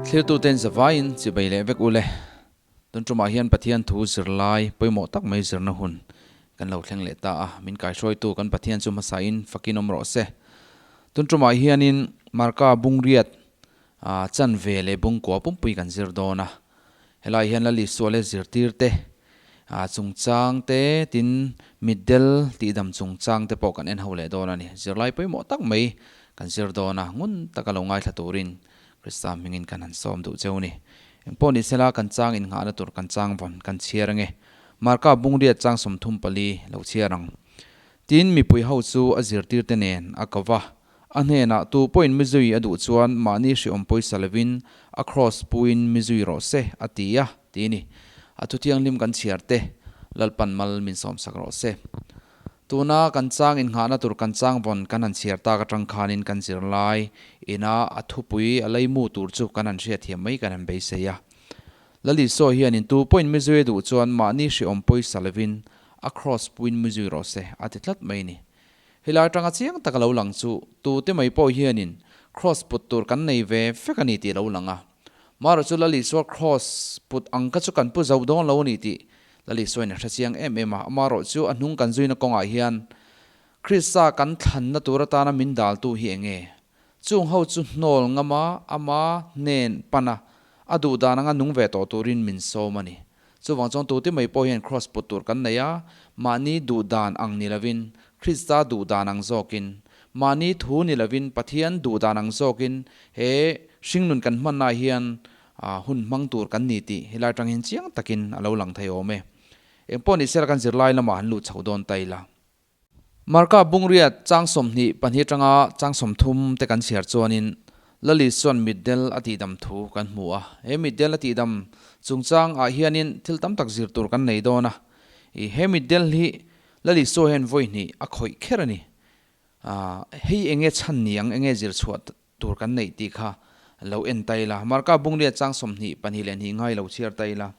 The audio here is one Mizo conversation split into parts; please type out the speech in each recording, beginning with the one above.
Thlirtuten zavaiin chibai leh vek ule. Tun tumah hian Pathian thu zirlai pawimawh tak mai zirna hun kan lo thleng leh ta a, min kaihruaitu kan Pathian chu hmasain fakin awm rawh se. Tun tumah hianin Marka bungriat chanve leh bungkua pumpui kan zir dawn a, helai hian Lal Isua leh zirtirte chungchang te tin mitdel tihdam chungchang te pawh kan en ho leh dawn a ni. Zirlai pawimawh tak mai kan zir dawn a, ngun taka lo ngaithla turin Krista hmingin kan han sawm duh cheu ni. Engpawh ni sela kan chang innghahna tur kan chang vawn kan chhiar ange. Marka bungriat chang 34 lo chhiar ang. Tin, mipui ho chu a zirtirte nen a ko va. A hnenah, Tu pawhin mizui a duh chuan mahni hriawm pawisa lovin a kraws puin mizui rawh se, a ti a, ti ni. A thuthianghlim kan chhiar te, Lalpan mal min sawmsak rawh se. Tuna kan chang innghahna tur kan chang vawn kan han chhiar tak atang khanin kan zirlai ina a thupui a leimu tur chu kan han hriatthiam mai kan han beisei a. Lalisua hianin tu pawhin mizui a duh chuan mahni hriawm pawisa lovin a kraws puin mizui rawh se a ti tlat mai ni. Helai atanga chiang tak a lo lang chu tute mai pawh hianin kraws put tur kan nei ve vek a ni tih a lo lang a. Marawh chu Lalisua kraws put ang kha chu kan pu zo dawn lo a ni tih Lalisua in a hre chiang em em a, amarawh chu a hnung kan zuina kawngah hian Krista kan thlanna tur atana min daltu hi eng nge? Chung ho chu hnawl ngama ama hnen pana a duh dan anga nung ve tawh turin min sawm a ni. Chuvang chuan tute mai pawh hian kraws put tur kan nei a, mahni duh dan ang ni lovin Krista duh dan ang zawkin, mahni thu ni lovin Pathian duh dan ang zawkin he hringnun kan hmannaah hian hun hmang tur kan ni tih helai atang hian chiang takin a lo lang thei awm e. Engpawh ni sela kan zirlai lamah han luh chho dawn ta ila. Marka bungriat chang 22 atanga chang 30 te kan chhiar chuanin Lali chuan mitdel a tihdam thu kan hmu a. He mitdel a tihdam chungchang ah hianin thil tam tak zir tur kan nei dawn a. I he mitdel hi Lali saw hian vawi hnih a khawih kher a ni. Hei enge chhan ni ang enge zir chhuah tur kan neih tih kha lo en ta ila. Marka bungriat chang 22 ngai lo chhiar ta ila.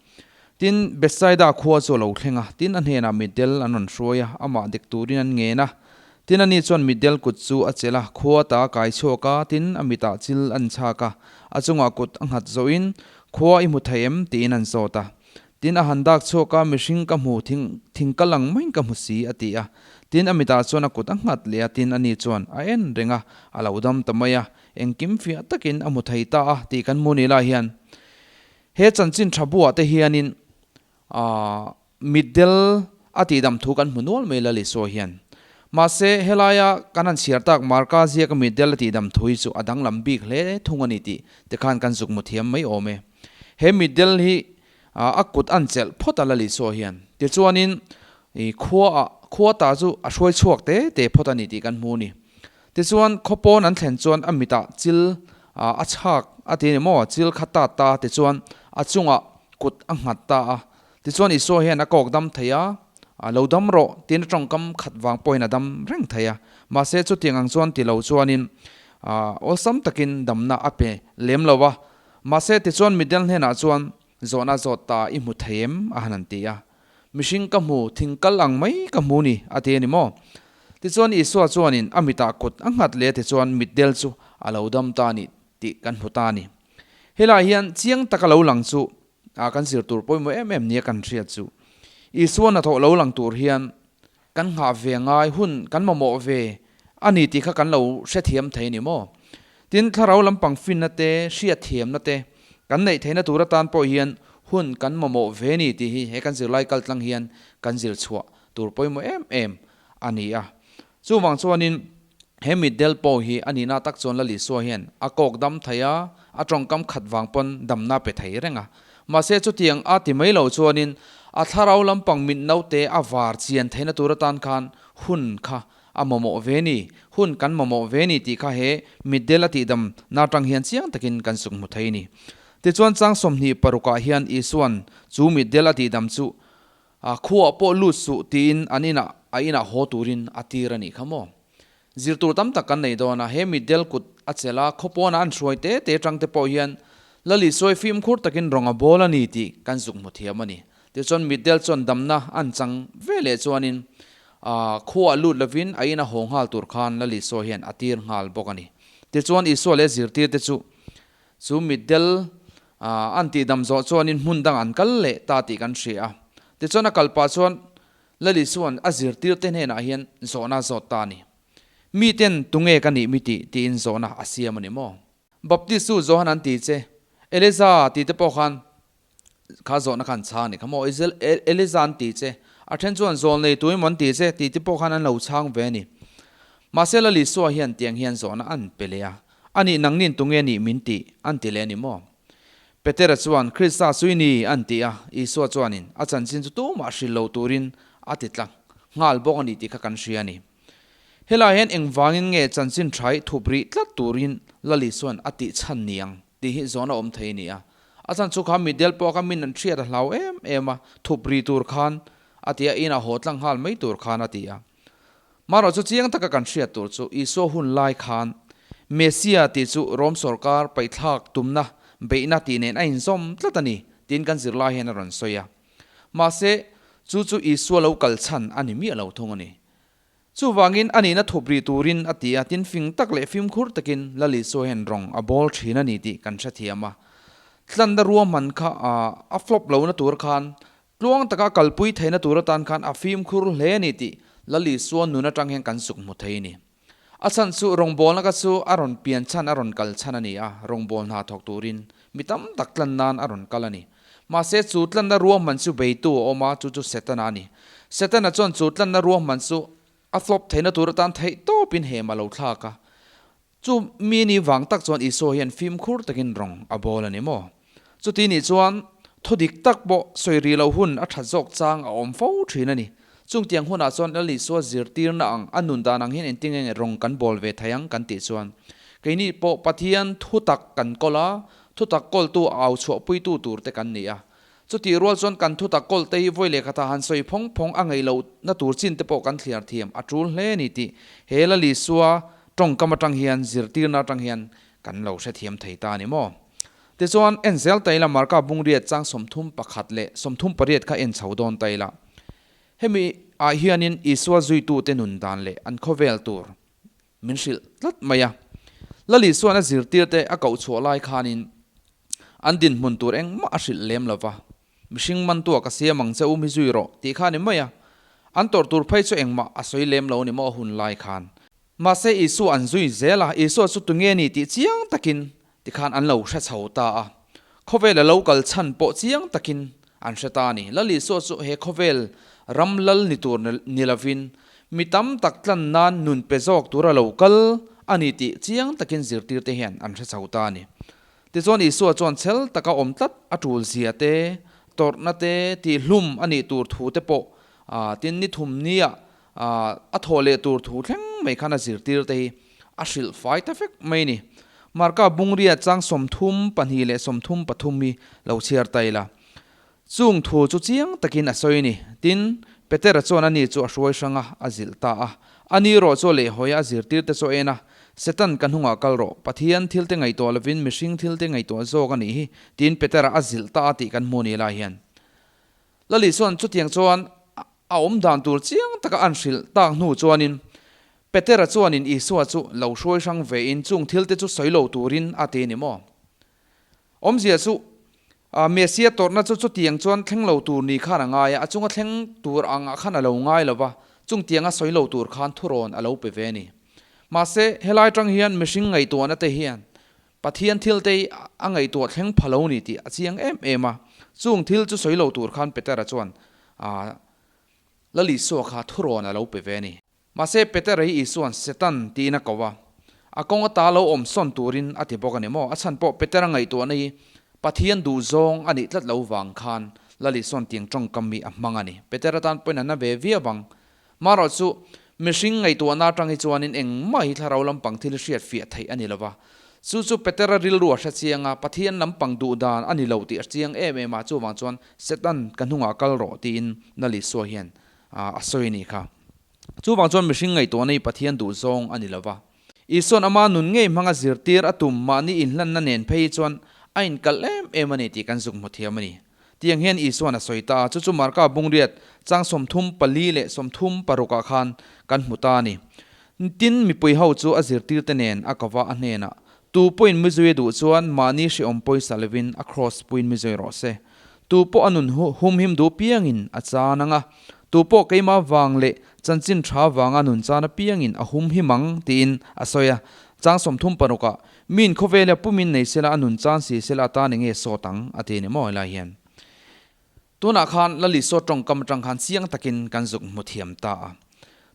Tin, Bethsaida khua chu a lo thleng a, tin a hnenah mitdel an rawn hruai a, amah dek turin an ngen a. Tin ani chuan mitdel kut chu a chelh a, khua ta a kai chhuak a, tin a mitah chil an chhak a, a chungah kut a nghat zawhin, Khua i hmu thei em? tiin an zawt a. Tin a han dak chhuak a, Mihring ka hmu, thing, thing kal ang maiin ka hmu si, a ti a. Tin a mitah chuan a kut a nghat leh a, tin ani chuan a en reng a, a lo dam ta mai a, engkim fiah takin a hmu thei ta a, tih kan hmu ni lai hian. He chanchin tha buah te hianin aah mitdel a tihdam thu kan hmu nual mai Lal Isua hian. Mahse, helaia kan han chhiar tak Marka ziaka mitdel a tihdam thu hi chu a danglam bik hle thung a ni tih te khan kan zuk mu thiam mai awm e. He mitdel hi a kut an chelh phawt a Lal Isua hian. Tichuanin i khua ah khua ta chu a hruai chhuak te te phawt a ni tih kan hmu a ni. Tichuan khaw pawn an thlen chuan a mitah chil a chhak a ti a ni maw, chil kha tat ta tichuan a chungah kut a nghat ta a. Tichuan Isua hian a kawk dam thei a, lo dam rawh tiin a tawngkam khat vang pawhin a dam reng thei a. Mahse chutiang ang chuan ti lo chuanin awlsam takin damna a pe lem lo a. Mahse tichuan mitdel hnenah chuan zawhna zawt ta i hmu thei em a han an ti a. Mihring ka hmu, thing kal ang mai ka hmu ni, a ti a ni maw? Tichuan Isua chuanin a mitah kut a nghat leh tichuan mitdel chu a lo dam ta a ni tih kan hmu ta a ni. Helaiah hian chiang taka lo lang chu a kan zir tur pawimawh em em nia kan hriat chu. Isua hnathawh lo lang tur hian kan nghah ve ngai hun kan mamawh ve a ni tih kha kan lo hrethiam thei a ni maw? Tin, thlarau lampang finna te, hriatthiamna te kan neih theihna tur atan pawh hian hun kan mamawh ve ni tih hi he kan zirlai kaltlang hian kan zir chhuah tur pawimawh em em a ni a. Chuvang chuanin he mitdel pawh hi a nihna tak chuan Lal Isua hian a kawk dam thei a, a tawngkam khat vang pawn damna pe thei reng a. Mahse chutiang a ti mai lo chuanin a thlarau lampang mit naute a var chian theihna tur atan khan hun kha A mamawh ve ni, hun kan mamawh ve ni tih kha he mitdel a tihdam na tang hian chiang takin kan suk hmu thei ni. Tichuan chang 26 ah hian Isuan chu mitdel a tihdam chu a khuaah pawh lut suh tiin an inah a inah haw turin a tir a nih kha maw. Zirtur tam tak kan nei dawn a, he mitdel kut a chelh a, khawpawnah an hruai te te tang te pawh hian Lal Isuai fimkhur takin rawng a bawl a ni tih kan zuk hmu thiam a ni. Tichuan mitdel chuan damna an chang ve leh chuanin khuaah lut lovin a ina haw nghal tur khan Lal Isua hian a tir nghal bawk a ni. Tichuan Isua leh zirtirte chu chu mitdel An tihdam zawh chuanin hmun dang an kal leh ta tih kan hria a. Tichuan a kal pah chuan Lali chuan a zirtirte hnenah hian zawhna a zawt ta a ni. Miten tunge ka nih mi tih tiin zawhna a siam a ni maw? Baptist chu Johan an ti che, Eliza tih te pawh khan kha zawhna kha an chhang a ni kha maw? Eliza an ti che, a then chuan zawl nei tu emaw an ti che tih te pawh khan an lo chhang ve a ni. Mahse Lal Isua hian tiang hian zawhna an pe leh a, A nih nangnin tunge nih min tih an ti leh a ni maw? Petera chuan, Krista chu i ni an ti a, Isua chuanin a chanchin chu tumah hrilh lo turin a ti tla nghal bawk a ni tih kha kan hria a ni. Helaiah hian engvangin nge chanchin tha hi thup rih tlat turin Lal Isua'n a tih chhan ni ang tih hi zawn a awm thei a ni a. A chan chu kha mitdel pawh kha min an hriat a hlau em em a, thup rih tur khan a ti a, inah haw tlang nghal mai tur khan a ti a. Marawh chu chiang taka kan hriat tur chu Isua hun lai khan Messia tih chu Rom sawrkar paihthlak tumna beihna tih nen a inzawm tlat a ni tiin kan zirlai hian a rawn sawi a. Mahse, chu chu Isua lo kal chhan a ni miah lo thung a ni. Chuvangin a nihna thup rih turin a ti a, tin fing tak leh fimkhur takin Lal Isua hian rawng a bawl thin a ni tih kan hrethiam a. Tlanna ruahman kha a flop lohna tur khan tluang taka kalpui theihna tur atan khan a fimkhur hle a ni tih Lal Isua nun atang hian kan suk hmu thei a ni. A chhan chu rawngbawlna kha chu a rawn pian chhan a rawn kal chhan a ni a, rawngbâwl hna thawk turin mi tam tak tlan nan a rawn kal a ni. Mahse chu tlanna ruahman chu beitu a awm a, chu chu Setana a ni. Setana chuan chu tlanna ruahman chu a flop theihna tur atan theih tawpin hem a lo thlak a. Chu mi ni vang tak chuan Isua hian fimkhur takin rawng a bawl a ni maw? Chuti nih chuan thu dik tak pawh sawi rih loh hun a that zawk chang a awm fo thin a ni. Chungtiang hunah chuan Lal Isua zirtirna ang a nun dan ang hian engtin nge rawng kan bawl ve thei ang kan tih chuan keini pawh Pathian thu tak kan kawl a, thu tak kawltu au chhuahpuitu tur te kan ni a. Chutih rual chuan kan thu tak kawl te hi vawi leh khatah han sawi phawng phawng a ngeih lohna tur chin te pawh kan thliar thiam a tul hle a ni tih he Lal Isua tawngkam atang hian zirtirna atang hian kan lo hrethiam thei ta a ni maw? Tichuan, en zel ta ila Marka bungriat chang 31 leh 38 kha en chho dawn ta ila. Hemi ah hianin Isua zuitute nun dan leh an khawvel tur min hrilh tlat mai a. Lal Isua'n a zirtirte a koh chhuah lai khanin an dinhmun tur engmah a hrilh lem lo va. Mihring mantua ka siam ang che u mi zui rawh tih kha a ni mai a. An tawrh tur phei chu engmah a sawi lem lo a ni maw a hun lai khan. Mahse Isua an zui zel a, Isua chu tunge ni tih chiang takin Tikhan an lo hre chho ta a, khawvel a lo kal chhan pawh chiang takin an hre ta a ni. Lal Isua chu he khawvel ram lal ni tur ni lovin mi tam tak tlan nan nun pe zawk tura lo kal a ni tih chiang takin zirtirte hian an hre chho ta a ni. Tichuan Isua chuan chhel taka awm tlat a tul zia te, tawrhna te, tihhlum a nih tur thu te pawh tin ni thum nia A thawh leh tur thu thleng mai khan a zirtir te hi a hrilh fai ta vek mai ni. Marka bungria chang 32 leh 33 hi lo chhiar ta ila. Chung thu chu chiang takin a sawi ni. Tin, Petera chuan ani chu a hruai hrang a, a zilh ta a. Ani rawh chu a lehhawi a, a zirtir te chu a en a, Satan ka hnungah kal rawh, Pathian thil te ngaihtuah lovin mihring thil te ngaihtuah zawk a nih hi, tiin Petera a zilh ta a tih kan hmu ni lai hian. Lali chuan chutiang chuan a awm dan tur chiang taka an hrilh tak hnu chuanin Petera chuanin Isua chu lo hruai hrang vein chung thilte chu sawi lo turin a ti a ni maw? Awmzia chu Messia tawrhna chu chutiang chuan thleng lo tur ni khan a ngai a, a chunga thleng tur angah khan a lo ngai lo va, chungtianga sawi lo tur khan thurawn a lo pe ve a ni. Mahse, helai tang hian mihring ngaihtuahna te hian Pathian thil te hi a ngaihtuah thleng pha lo ni tih a chiang em em a, chung thil chu sawi lo tur khan Petera chuan Lal Isua kha thurawn a lo pe ve a ni. Mahse Petera hi Isua'n Satan tiin a ko a, a kawng ata lo awm sawn turin a ti bawk a ni maw? A chhan pawh Petera ngaihtuahna hi Pathian duhzawng a nih tlat lo vang khan Lal Isua'n tiang tawngkam hi a hmang a ni. Petera tan pawhin a na ve viau ang. Marawh chu, mihring ngaihtuahna atang hi chuanin engmah hi thlarau lampang thil hriat fiah theih a ni lo va. Chu chu Petera rilru a hre chiang a, Pathian lampang duh dan a ni lo tih a chiang em em a, chuvang chuan Satan ka hnungah kal rawh tiin Lal Isua hian a sawi a nih kha. Chuvang chuan mihring ngaihtuahna hi Pathian duh zawng a ni lo va. Isua'n ama nun ngei hmanga zirtir a tum mahni inhlanna nen phei hi chuan a inkalh em em a ni tih kan zuk hmu thiam a ni. Tiang hian Isua'n a sawi ta a, chu chu Marka bungriat chang 36 leh 36 ah khan kan hmu ta a ni. Tin, mipui ho chu a zirtirte nen a kova a hnenah, Tu pawhin mizui a duh chuan mahni hrehawm pawisa lovin a kraws puiin mizui rawh se. Tu pawh a nun humhim duh piangin a chan ang a, tu pawh keimah vang leh chanchin tha vanga nun chan apiangin a humhim ang, tiin a sawi a. Chang 36 ah, Miin khawvelia pumin nei sela a nun chan si sela atan enge sawt ang, a ti ni maw helai hian. Tunah khan Lalisua tawngkam atang khan chiang takin kan zuk hmu thiam ta a.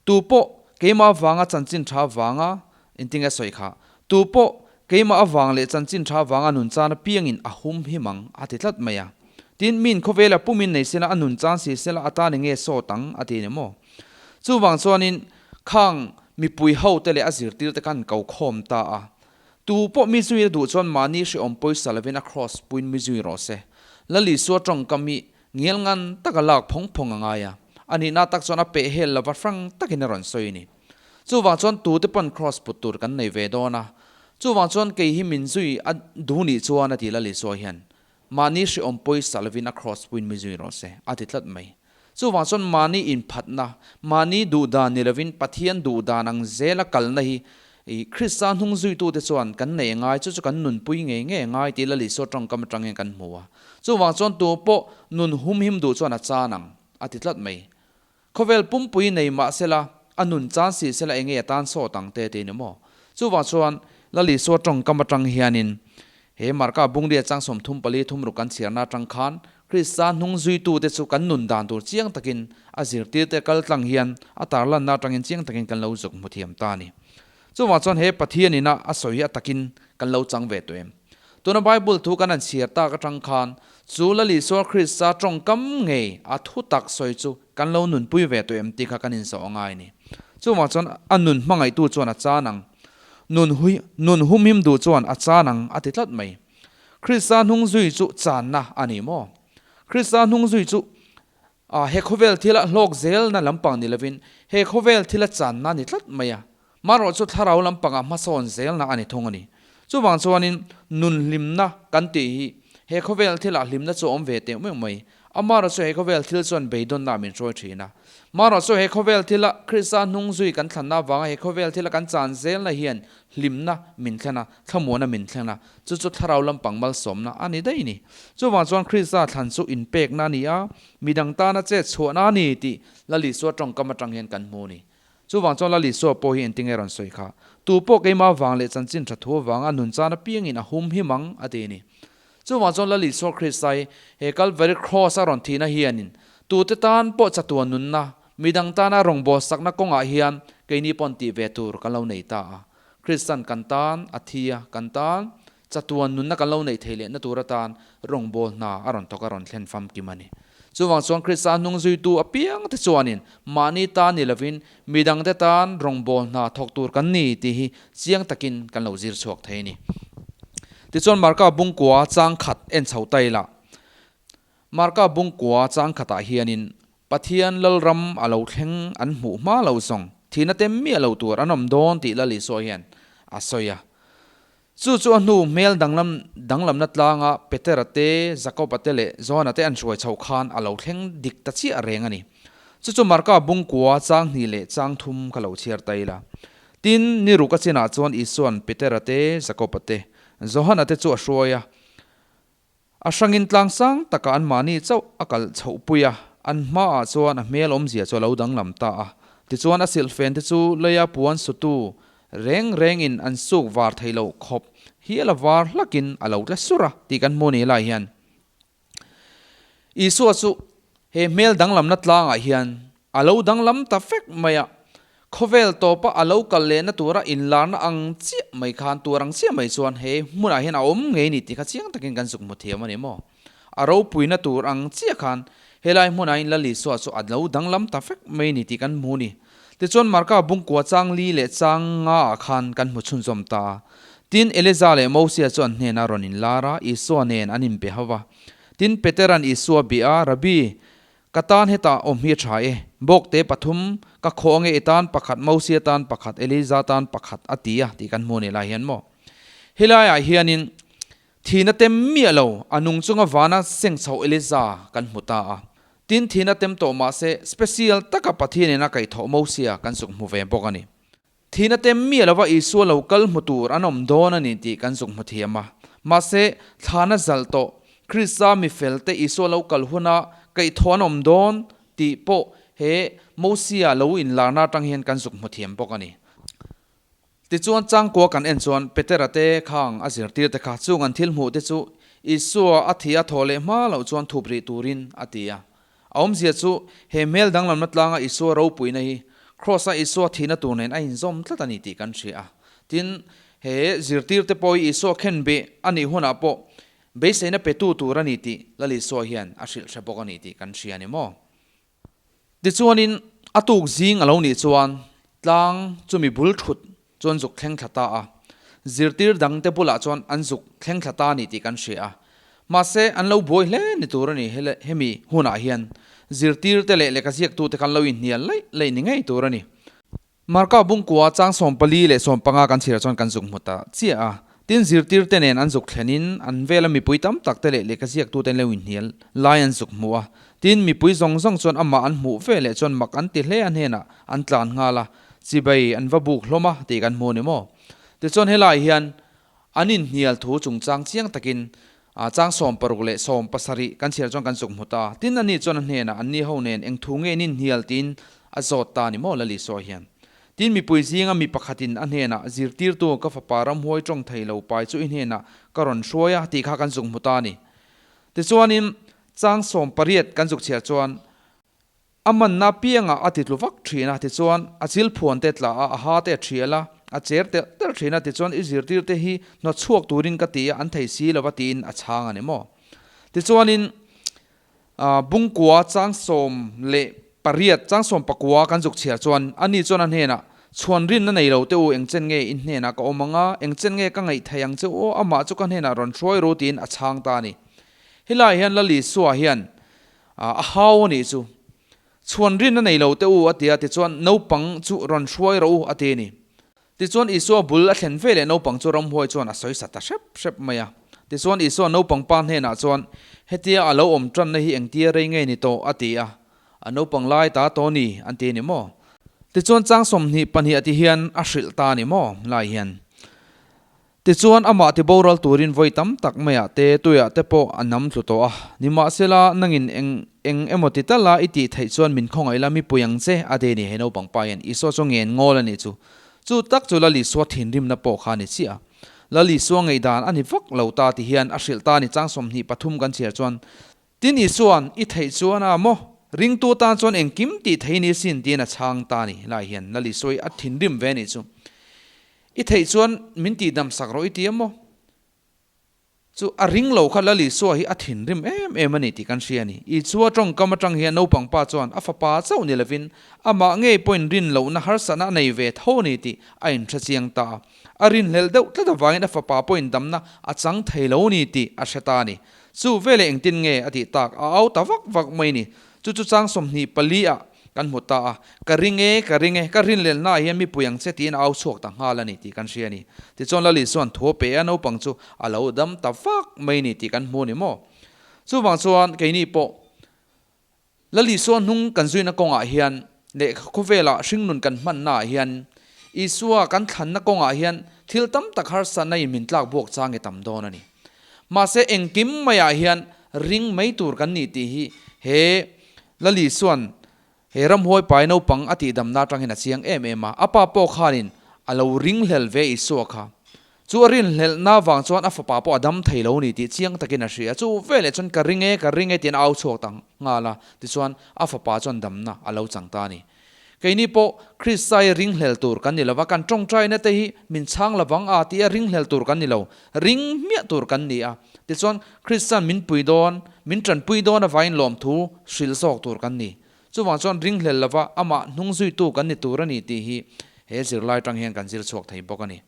Tu pawh keimah vanga chanchin tha vanga engtinge sawi kha, tu pawh keimah avang leh chanchin tha vanga nun chan apiangin a hum him ang a ti tlat mai a. Tin, miin khawvela pumin nei sela a nun chan si sela atan enge sawt ang a ti ni maw. Chuvang chuanin khang mipui hote leh a zirtirte khan ko khawm ta a. Tu pawh mi zui a duh chuan mahni hrehawm pawisa lovin a kraws puiin mi zui rawh se. Lal Isua tawngkam hi ngial ngan taka lak phawng phawng a ngai a, a nihna tak chuan a peh hel lova hrang takin a rawn sawi a ni. Chuvang chuan tute pawn kraws put tur kan nei ve dawn a, chuvang chuan kei hi min zui a duh nih chuan a ti Lal Isua hian, mahni hrehawm pawisa lovin a kraws puiin mi zui rawh se, a ti tlat mai. Chuvang chuan mahni inphatna, mahni duhdan ni lovin Pathian duhdan ang zela kalna hi Krista hnung zuitute chuan kan nei ngai, chu chu kan nunpui ngei ngei ngai tih Lal Isua tawngkam atang hian kan hmu a. Chuvang chuan tu pawh nun humhim duh chuan a chan ang, a ti tlat mai. Khawvel pumpui nei mah sela, a nun chan si sela enge a tan sawt ang te ti ni maw? Chuvang chuan Lal Isua tawngkam atang hianin He Marka bungria chang 34 thum ruk kan chhiarna atang khan Krista hnung zuitute chu kan nun dan tur chiang takin a zirtirte kal tlang hian a tarlanna atangin chiang takin kan lo zuk hmu thiam ta a ni. Chuvang chuan he Pathian ina a sawi hi a takin kan lo chang ve tawh em? Tuna Bible thu kan han chhiar tak atang khan chu Lal Isua Krista tawngkam ngei a thu tak sawi chu kan lo nunpui ve tawh em tih kha kan inzawh a ngai a ni. Chuvang chuan a nun hmangaihtu chuan a chan ang. Nun hui, nun humhim duh chuan a chan ang a ti tlat mai. Krista hnung zui chu channa a ni maw? Krista hnung zui chu a he khawvel thila hlawk zelna lampang ni lovin he khawvel thila channa a ni tlat mai a. Marawh chu thlarau lampangah hmasawn zelna a ni thung a ni. Chuvang chuanin nun hlimna kan tih hi he khawvel thilah hlimna chu a awm ve teh meuh mai. Amarawh chu he khawvel thil chuan beidawnna min hruai thin a. Marawh chu he khawvel thila Krista hnung zui kan thlanna avanga he khawvel thila kan chan zelna hian hlimna min thlen a, thlamuana min thlen a, chu chu thlarau lampang malsawmna a ni daih ni. Chuvang chuan Krista thlan chu inpekna a ni a, midang tana chet chhuahna a ni tih Lal Isua tawngkam atang hian kan hmu a ni. Chuvang chuan Lal Isua pawh hi engtinge rawn sawi kha? Tu pawh keimah avang leh chanchin tha thu avanga nun chan apiangin a hum him ang, a ti a ni. Chuvang chuan Lal Isua Krista hi he Kalvari Kraws a rawn thihna hianin tute tan pawh chatuan nunna, midang tana rawngbawlsakna kawngah hian keini pawn tih ve tur kan lo nei ta a. Kristan kan tan a thi a, kan tan chatuan nunna kan lo neih theih lehna tur atan rawngbâwl hna a rawn thawk a rawn thlen famkim a ni. Chuvang chuan Krista hnung zuitu apiangte chuanin mahni tan ni lovin midangte tan rawngbâwl hna thawk tur kan ni tih hi chiang takin kan lo zir chhuak thei a ni. Tichuan Marka bungkua chang khat en chho ta ila. Marka bungkua chang khatah hianin Pathian Lalram a lo thleng an hmuh hma lo zawng thihna tem miah lo tur an awm dawn tih Lal Isua hian a sawi a. Chu chu a hnu hmel danglam danglamna tlanga Petera te, Jakoba te leh Johana te an hruai chhoh khan a lo thleng dik ta chiah reng a ni. Chu chu Marka bungkua chang hnih leh chang thum kha lo chhiar ta ila. Tin, ni ruk a chinah chuan Isua'n Petera te, Jakoba te, Johana te chu a hruai a. A hrangin tlang sang takah anmahni chauh a kalh chhohpui a, an hmaah chuan a hmel awmzia chu a lo danglam ta a. Tichuan a silhfen te chu leia puan sutu reng rengin an suk var thei loh khawp hial a var hlakin a lo tla sur a tih kan hmu ni lai hian Isua chu he hmel danglamna tlangah hian A lo danglam ta fek mai a, khawvel tawpa a lo kal lehna tura inlarna ang chiah mai khan tur ang chiah mai chuan he hmunah hian a awm ngei ni tih kha chiang takin kan zuk hmu thiam a ni maw? A ropuina tur ang chiah khan helai hmunah in Lal Isua chu a lo danglam ta fek mai ni tih kan hmu ni. Tichuan Marka bungkua chang li leh chang nga ah khan kan hmu chhunzawm ta a. Tin, Eliza leh Mosia chu an hnenah rawn inlar a, Isua nen an inbe ho va. Tin, Petera'n Isua bih a, Rabbi, Ka tan hetah awm hi a tha e. Bawkte pathum, ka khaw ange i tan pakhat, Mosia tan pakhat, Eliza tan pakhat a ti a tih kan hmu ni lai hian maw. Helaiah hianin thihna tem miah lo a nung chunga vana seng chho Eliza kan hmu ta a. Tin thihna tem tawh mahse special taka Pathianin a kaihthawh Mosia kan zuk hmu ve bawk a ni. Thihna tem miah lova Isua lo kal hmu tur an awm dawn a ni tih kan zuk hmu thiam a. Mahse, thlana zalh tawh Krista mi felte Isua lo kal huna kaihthawh an awm dawn tih pawh he Mosia lo inlarna atang hian kan zuk hmu thiam bawk a ni. Tichuan changkua kan en chuan Petera te khang a zirtir te kha chung an thil hmuh te chu Isua a thi a thawh leh hma loh chuan thup rih turin a ti a. A awmzia chu he hmel danglamna tlanga Isua ropuina hi Kraws-a Isua thihna tur nen a inzawm tlat a ni tih kan hria a. Tin, he zirtir te pawh hi Isua khenbeh a nih hunah pawh beiseina petu tur a ni tih Lal Isua hian a hrilh hre bawk a ni tih kan hria a ni maw? Tichuanin a tuk zing a lo nih chuan tlang chumi bul thut chu an zuk thleng thla ta a, zirtir dangte bulah chuan an zuk thleng thla ta a ni tih kan hria a. Mahse, an lo buai hle ni tur a ni hemi hunah hian zirtirte leh lehkha ziaktute khan lo inhnial laih laih ni ngei tur a ni. Marka bungkua chang 14 leh 15 kan chhiar chuan kan zuk hmu ta chiah a. Tin, zirtirte nen an zuk thlenin an vela mipui tam tak te leh lehkha ziaktute an lo inhnial lai an zuk hmu a. Tin, mipui zawng zawng chuan amah an hmuh ve leh chuan mak an ti hle a hnenah an tlan nghal a, chibai an va buk hlawm a tih kan hmu a ni maw? Tichuan helai hian an inhnial thu chungchang chiang takin chang 60 leh 70 kan chhiar chuan kan zuk hmu ta. Tin, ani chuan a hnenah anni ho nen eng thu nge in inhnial tiin a zawt ta a ni maw Lali sawi hian. Tin, mipui zinga mi pakhatin a hnenah, Zirtirtu, ka fapa ramhuai tawng thei lo pai chu i hnenah ka rawn hruai a tih kha kan zuk hmu ta a ni. Tichuanin, chang 18 kan zuk chhiar chuan, A manna piangah a titlu vak thin a, tichuan a chil phuan te tla a, a ha te a thial a, a cher telh telh thin a, tichuan i zirtir te hi hnawt chhuak turin ka ti a, an thei si lo va tiin a chhang a ni maw? Tichuanin Bungkua chang 18, chang 19 kan zuk chhiar chuan ani chuan a hnenah, Chhuan rinna nei lo te u, eng chen nge in hnenah ka awm ang a, eng chen nge ka ngaih thei ang che u, amah chu ka hnenah rawn hruai ru tiin a chhang ta a ni. Helaiah hian Lal Isua hian A hau a nih chu. Chhuan rin a nei lo teh u a ti a, tichuan naupang chu rawn hruai rawh u a ti a ni. Tichuan Isua bul a thlen ve leh naupang chu ramhuai chuan a sawi sa ta hrep hrep mai a. Tichuan Isua naupang pa hnenah chuan, Hetia a lo awm tanna hi engtia rei nge ni tawh? a ti a. A naupang lai ta tawh ni an ti a ni maw? Tichuan chang 22 a ti hian a hrilh ta a ni maw? Lai hian. Tichuan, amah ti boral turin vawi tam tak maiah te, tuiah te pawh a nam tlu tawh a. Nimahsela, nangin eng eng emaw ti tala i tih theih chuan min khawngaih la, mi pui ang che, a ti a ni. He naupang pa hian Isua chu ngen ngawl a nih chu. Chu tak chu Lal Isua thinrimna pawh kha a ni chiah a. Lal Isua ngaihdan a ni vak lo ta ti hian a hrilh ta a ni. Chang 23 kan chhiar chuan, Tin Isua'n, I theih chuan a maw? Ringtu tan chuan engkim tih thei ni sin tiin a chhang ta a ni. Helai hian Lal Isua hi a thinrim ve a nih chu. I theih chuan min tihdam sak rawh i ti a maw? Chu a ring lo kha Lal Isua hi a thinrim em em a ni tih kan hria a ni. Isua tawngkam atang hian naupang pa chuan a fapa chauh ni lovin amah ngei pawhin rin lohna harsatna a nei ve tho a ni tih a inhre chiang ta a. A rinhlelh deuh tlat avangin a fapa pawhin damna a chang thei lo a ni tih a hre ta a ni. Chu veleh engtin nge a tih tak a au ta vak vak mai ni. Chu chu chang 24 ah kan hmu ta a, ka ring e, ka ring e, ka rinlelna ah hian mipui ang che tiin a au chhuak ta nghal a ni tih kan hria a ni. Tichuan Lali chuan thu a pe a, naupang chu a lo dam ta vak mai ni tih kan hmu a ni maw. Chuvang chuan keini pawh Lali Isua hnung kan zuina kawngah hian leh khawvela hringnun kan hmanna ah hian Isua kan thlanna kawngah hian thil tam tak harsatna in min tlak buak chang i tam dawn a ni. Mahse engkim maiah hian ring mai tur kan ni tih hi he Lal Isua'n he ramhuai pai naupang a tihdamna atang hian a chiang em em a. A pa pawh khanin a lo ringhlel ve Isua kha. Chu a rinhlelhna vang chuan a fapa pawh a dam thei lo ni tih chiang takin a hria. Chu veleh chuan ka ring e, ka ring e tiin a au chhuak ta nghal a. Tichuan a fapa chuan damna a lo chang ta a ni. Keini pawh Krista hi ringhlel tur kan ni lo va, kan tawngtaina te hi min chhang lovang a tia ringhlel tur kan ni lo, ring hmiah tur kan ni a. Tichuan Krista'n min pui dawn, min tanpui dawn avangin lawmthu hrilh zawk tur kan ni. Chuvang chuan ringhlel lova amah hnungzuitu kan ni tur a ni tih hi he zirlai tang hian kan zir chhuak thei bawk a ni.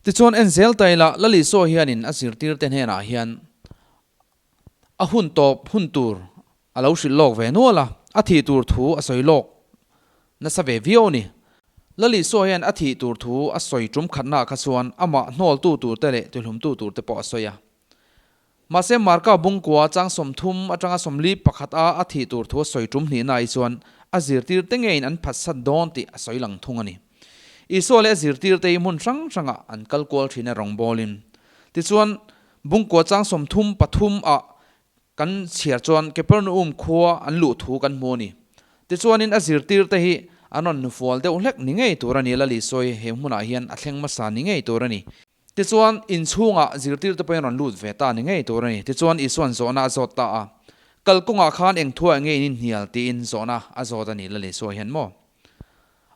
Tichuan en zel ta ila, Lal Isua hianin a zirtirte hnenah hian a hun tawp hun tur a lo hrilh lawk ve nual a, a thih tur thu a sawi lawk nasa ve viau a ni. Lal Isua hian a thih tur thu a sawi tum khatnaah kha chuan amah hnawltu turte leh tihlumtu turte pawh a sawi a. Mahse Marka bungkua chang 30 atanga 41 a a thih tur thu a sawi tum hnihna ai chuan a zirtirte ngeiin an phatsat dawn tih a sawi lang thung a ni. Isua leh a zirtirte hi hmun hrang hrangah an kal kual thin a rawngbawlin. Tichuan, Bungkua chang 33 ah kan chhiar chuan Kepernaum khua an luh thu kan hmu a ni. Tichuanin a zirtirte hi an rawn hnufual deuh hlek ni ngei tur a ni. Lal Isua hi he hmunah hian a thleng hmasa ni ngei tur a ni. Tichuan, inchhungah zirtirte pawhin rawn lut ve ta ni ngei tur a ni. Tichuan, Isua'n zawhna a zawt ta a, Kal kawngah khan eng thuah nge in inhnial? tiin zawhna a zawt a ni Lal Isua hian maw?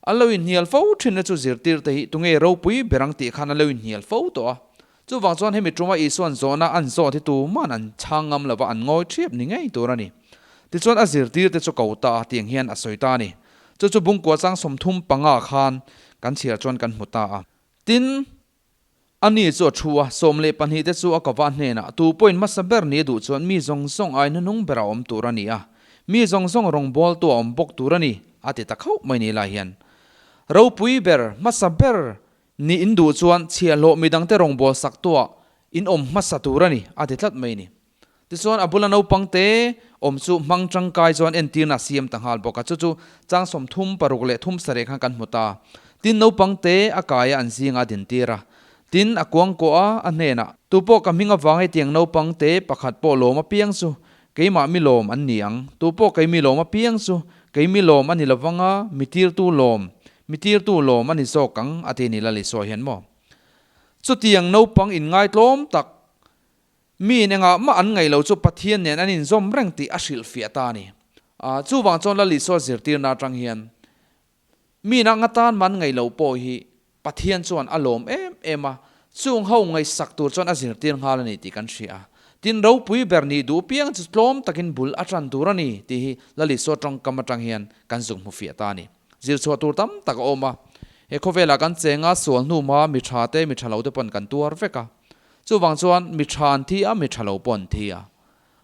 An lo inhnial fo thinna chu zirtirte hi tunge ropui ber ang tih khan an lo inhnial fo tawh a. Chuvang chuan hemi tuma Isua'n zawhna an zawt hi tuman an chhang ngam lova an ngawi thiap ni ngei tur a ni. Tichuan a zirtirte chu ko ta a tiang hian a sawi ta a ni. Chu chu Bungkua chang 35 khan kan chhiar chuan kan hmu ta a. Tin, ani chu a thu a, 12 te chu a kava hnenah, Tu pawhin hmasa ber ni a duh chuan mi zawng zawng ai hnuhnung ber a awm tur a ni a, mi zawng zawng rawngbawltu a awm bawk tur a ni, a ti ta khauh mai ni lai hian. Ropui ber, hmasa ber ni in duh chuan chhiahhlawh midangte rawngbawlsak tuah in awm hmasa tur a ni, a ti tlat mai ni. Tichuan a bula naupang te awm chu hmang tangkai chuan entirna a siam ta nghal bawk a, chu chu chang 30 paruk leh thum sarih khan kan hmu ta. Tin naupang te a kaia an zinga a dintir a, tin a kuangkuah a, a hnenah, Tupawh ka hming avang hetiang naupang te pakhat pawh lawm apiang chu keimah mi lawm an ni ang, tupawh kei mi lawm apiang chu kei mi lawm a ni lovang a, mi tirtu lawm, mi tirtu lawm a ni zawk ang, a ti ni Lal Isua hian maw. Chutiang naupang inngaitlawm tak Mi in engah mah an ngaih lo chu Pathian nen an inzawm reng tih a hrilhfiah ta a ni. Chuvang chuan Lal Isua zirtirna atang hian mi in anga tan mah an ngaih loh pawh hi Pathian chuan a lawm em em a, chung ho ngaihsak tur chuan a zirtir nghal a ni tih kan hria a. Tin, ropui ber nih duh piang chu tlawm takin bul a tan tur a ni tih hi Lal Isua tawngkam atang hian kan zuk hmufiah ta a ni. Zirchhuah tur tam tak a awm a, he khawvelah kan cheng a, sual hnu hma mi tha te mi tha lo te pawn kan tuar vek a. Chuvang chuan mi tha an thi a, mi tha lo pawh an thi a.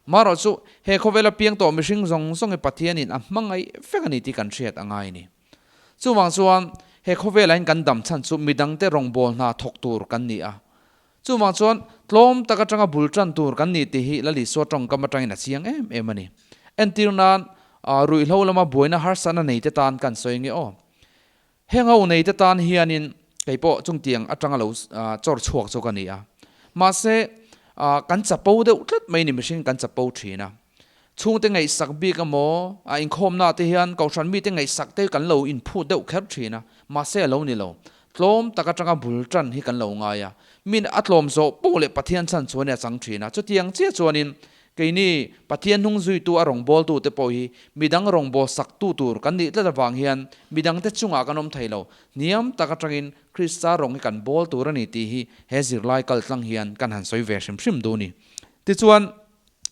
Marawh chu he khawvela piang tawh mihring zawng zawng hi Pathianin a hmangaih vek a ni tih kan hriat a ngai a ni. Chuvang chuan he khawvelahin kan dam chhan chu midangte rawngbâwl hna thawk tur kan ni a. Chuvang chuan tlawm tak atanga bul tan tur kan ni tih hi Lal Isua tawngkam atangin a chiang em em a ni. Entir nan ruihhlo lama buaina harsatna neite tan kan sawi nge aw. Heng ho neite tan hianin kei pawh chungtiang atanga lo chawr chhuak chu ka ni a. Mahse, kan chapo deuh tlat mai ni mihring kan chapo thin a. Chhungte ngaihsak bik emaw, a inkhawmna te hian kohhran mite ngaihsak te kan lo inphut deuh kher thin a. Mahse a lo ni lo. Tlawm tak atanga bul tan hi kan lo ngai a. Min a tlawm zawh poh leh Pathian chhan chuan a chang thin a. Chutiang chiah chuanin Keini, Pathian hnung zuitu a rawngbawltute pawh hi midang rawngbâwl saktu tur kan nih tlat avang hian midangte chungah kan awm thei lo. Hniam tak atangin Krista rawng hi kan bawl tur a ni tih hi he zirlai kal tlang hian kan han sawi ve hrim hrim duh a ni. Tichuan,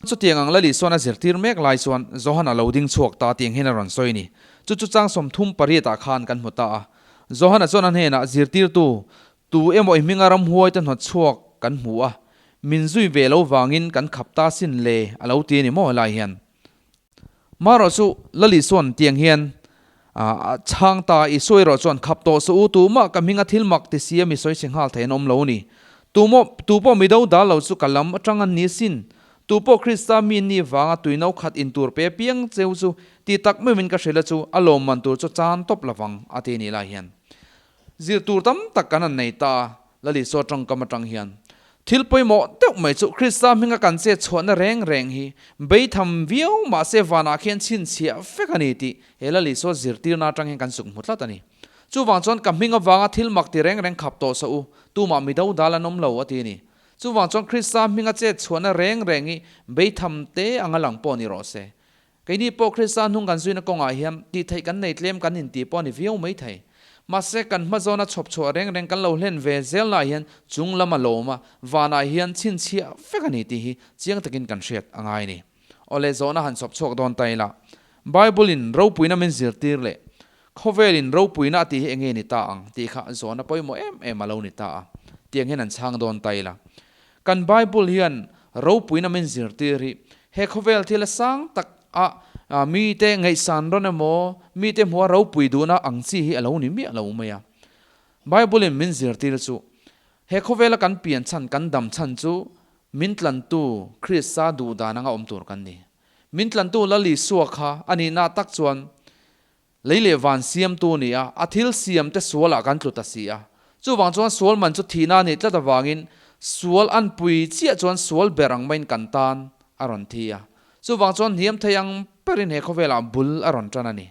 chutiang ang Lali sawn a zirtir mek lai chuan Johan a lo ding chhuak ta tih ang hian a rawn sawi a ni. Chu chu chang 38 ah khan kan hmu ta a. Johan-a chuan a hnenah, Zirtirtu, Tu emaw i hminga ramhuai te hnawt chhuak kan hmu a, min zui ve lo vangin kan khap ta sin le a lo ti a ni maw helai hian. Marawh chu Lali chuan tiang hian a chhang ta, Isua erawh chuan khap tawh suh u, tumah ka hminga thil mak ti si a mi sawi chhe nghal thei an awm lo a ni. Tu maw, tu pawh mi do dal lo chu ka lam atang an ni sin. Tu pawh Krista mi ni vanga tui no khat in tur pe piang cheu chu ti tak meuhin ka hrilh a chu a lawmman tur chu chan tawp lovang a ti a ni lai hian. Zir tur tam tak kan han nei ta a, Lal Isua tawngkam atang hian. Thil pawimawh deuh mai chu Krista hminga kan chet chhuahna reng reng hi beitham viau mahse vanah khian chhinchhiah vek a ni tih he Lal Isua zirtirna atang hian kan suk hmu tlat a ni. Chuvang chuan ka hming avanga thil mak ti reng reng khap tawh sawh u, tumah mi do dal an awm lo a ti a ni. Chuvang chuan Krista hminga chet chhuahna reng reng hi beitham te anga lang pawh ni rawh se. Keini pawh Krista hnung kan zuina kawngah hian tih theih kan nei tlem kan intih pawh a ni viau mai thei. Mahse, kan hma zawna chhawp chhuah reng reng kan lo hlen ve zel naah hian chung lam a lawm a, vanah hian chhinchhiah vek a ni tih hi chiang takin kan hriat a ngai a ni. Awle, zawhna han chhawp chhuak dawn ta ila, Bible-in ropuina min zirtir leh khawvelin ropuina a tih hi enge ni ta ang tih kha zawhna pawimawh em em a lo ni ta a, tiang hian han chhang dawn ta ila. Kan Bible hian ropuina min zirtir hi he khawvel thil a sang tak a mite ngaihsan rawn emaw, mite hmua ropui duhna ang chi hi a lo ni miah lo mai a. Bible in min zirtir chu he khawvela kan pian chhan, kan dam chhan chu min tlantu Krista duh dan anga awm tur kan ni. Min tlantu Lal Isua kha a nihna tak chuan. Lei leh van siamtu a ni a, a thil siamte sualah kan tlu ta si a. Chuvang chuan sual man chu thihna a nih tlat avangin sual an pui chiah chuan sual ber ang maiin kan tan a rawn thi a. Chuvang chuan hniam thei ang berin he khawvelah bul a rawn tan a ni.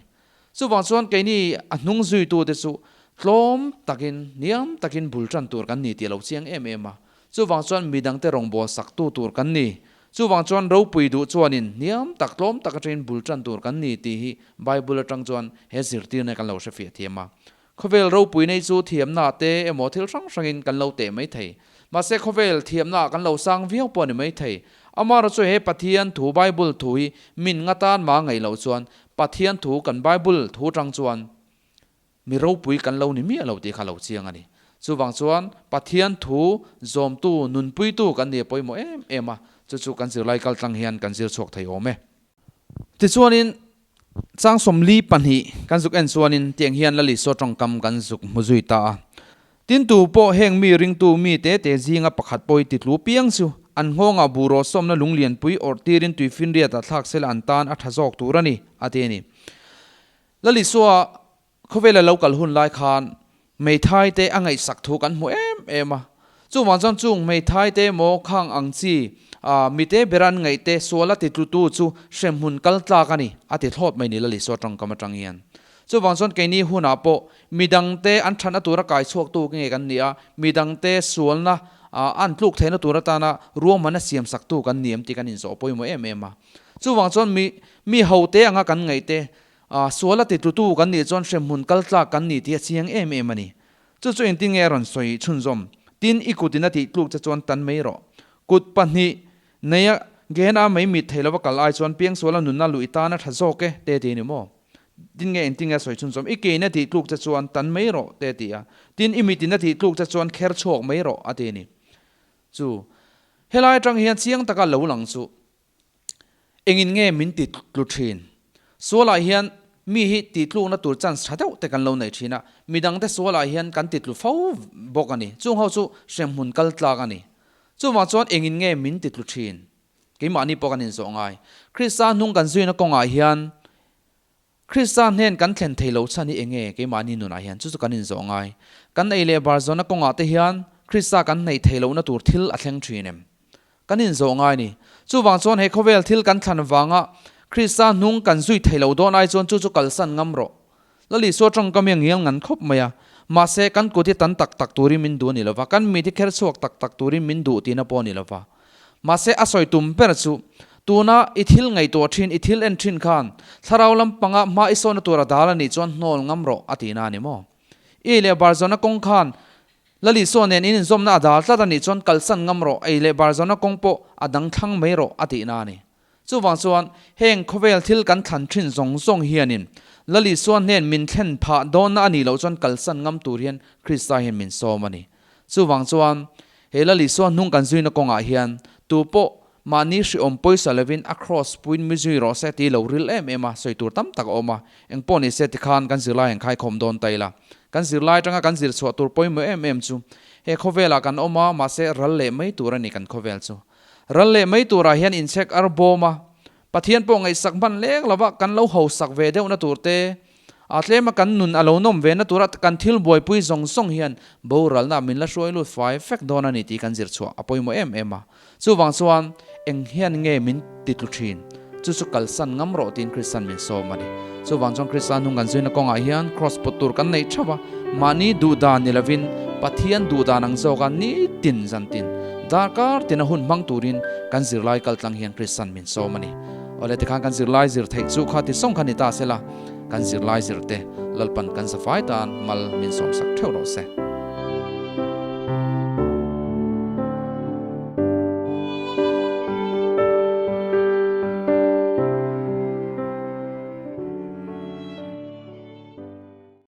Chuvang chuan keini a hnung zuitute chu tlawm takin, hniam takin bul tan tur kan ni tih a lo chiang em em a. Chuvang chuan midangte rawngbâwl saktu tur kan ni. Chuvang chuan ropui duh chuanin hniam tak tlawm tak atangin bul tan tur kan ni tih hi Bible atang chuan he zirtirna kan lo hrefiah thiam a. Khawvel ropui nei chu thiamna te emaw thil hrang hrangin kan lo teh mai thei. Mahse khawvel thiamna kan lo sang viau pawh a ni mai thei. Amaherawhchu he Pathian thu Bible thu hi min nga tan mah ngaih loh chuan Pathian thu kan Bible thu atang chuan Mi ropui kan lo ni miah lo tih kha lo chiang a ni. Chuvang chuan Pathian thu zawmtu, nunpuitu kan ni a pawimawh em em a, chu chu kan zirlai kal tlang hian kan zir chhuak thei awm e. Tichuanin chang 42 kan zuk en chuanin tiang hian Lalisua tawngkam kan zuk hmu zui ta a. Tintu pawh heng mi ringtu mi te te zinga pakhat pawi titlu piang chu an nghawngah buhraw sawmna lunglianpui awrh tirin tuifinriatah thlak sela an tan a tha zawk tur a ni, a ti a ni. Lalisua khawvela lo kal hun lai khan hmeithai te a ngaihsak thu kan hmu em em a. Chuvang chuan chung hmeithai te emaw khang ang chi mite bera an ngaih te sual a titlutu chu hremhmun kal tlak a ni a ti thlawt mai ni Lalisua tawngkam atang hian. Chuvang chuan keini hunah pawh midangte an thatna tura kai chhuaktu nge kan ni a, midangte sualna an tluk theihna tur atana ruahmanna siamsaktu kan ni em tih kan inzawh pawimawh em em a. Chuvang chuan mi mi hote anga kan ngaih te A, sual a titlutu kan nih chuan hremhmun kal tlak kan ni tih a chiang em em a ni. Chu chu engtin nge a rawn sawi chhunzawm? Tin, i kutin a tih tluk che chuan tan mai rawh. Kut pahnih neia Gehenna mai mit thei lova kal ai chuan piangsuala nunna luh i tan a tha zawk e, te ti a ni maw? Tin nge engtin nge a sawi chhunzawm? I kein a tih tluk che chuan tan mai rawh, te ti a. Tin, i mitin a tih tluk che chuan kher chhuak mai rawh, a ti a ni. Chu, helai atang hian chiang taka lo lang chu. Engin nge min ti tlu thin? Sualah hian mi hi tihtlukna tur chance tha deuh te kan lo nei thin a, midangte sualah hian kan ti tlu fo bawk a ni. Chung ho chu hremhmun kal tlak a ni. Chuvang chuan engin nge min ti tlu thin? Keimahni pawh kan inzawh ngai. Krista hnung kan zuina kawngah hian Krista hnen kan thlen thei lo chhan hi enge keimahni nunah hian chu chu kan inzawh ngai. Kan ei leh bar zawhna kawngah te hian Krista kan hneih thei lohna tur thil a thleng thin em? Kan inzawh ngai ni. Chuvang chuan he khawvel thil kan thlan vanga Krista hnung kan zui thei lo dawn ai chuan chu chu kalsan ngam rawh. Lalisua tawngkam hi a ngial ngan khawp mai a. Mahse, kan kut hi tan tak tak turin min duh a ni lova, kan mit hi kher chhuak tak tak turin min duh tihna pawh a ni lova. Mahse, a sawi tum ber chu, tuna i thil ngaihtuah thin, i thil en thin khan, thlarau lampanga hma i sawhna tur a dal a nih chuan hnawl ngam rawh a tihna a ni maw? I ei leh bar zawhna kawng khan Lalisua nen in inzawmna a dal tlat a nih chuan kalsan ngam rawh, ei leh bar zawhna kawng pawh a dang thlang mai rawh a tihna a ni. Chuvang chuan, heng khawvel thil kan thlan thin zawng zawng hianin Lalisua hnen min thlen phah dawnna a nih loh chuan kalsan ngam tur hian Krista hian min sawm a ni. Chuvang chuan, he Lalisua hnung kan zuina kawngah hian tu pawh mahni hriawm pawisa lovin a kraws puiin mi zui rawh se tih lo ril em em a, sawi tur tam tak a awm a. Engpawh ni se tikhan kan zirlai an khaikhawm dawn ta ila. Kan zirlai atanga kan zir chhuah tur pawimawh em em chu he khawvelah kan awm a, mahse ral leh mai tur a ni kan khawvel chu. Ral leh mai turah hian inchhek ar bawm a, Pathian pawh ngaihsak hman leng lova kan lo hausak ve deuhna tur te, a tlema kan nun a lo nawm ve na tura kan thil buaipui zawng zawng hian boralna min la hruai lut fai vek dawn a ni tih kan zir chhuah a pawimawh em em a. Chuvang chuan eng hian nge min ti tlu thin? Chu chu kalsan ngam rawh tiin Kristian min sawm a ni. Chuvang chuan Krista hnung kan zuina kawngah hian kraws pawt tur kan neih theuh a, mahni duhdan ni lovin Pathian duhdan ang zawka nitin zantin darkar tina hun hmang turin kan zirlai kaltlang hian Kristian min sawm a ni. Awle tikhan kan zirlai zir theih chu kha ti sawng kha ni ta sela, kan zirlai zirte Lalpan kan zafai tan mal min sawmsak theuh rawh se.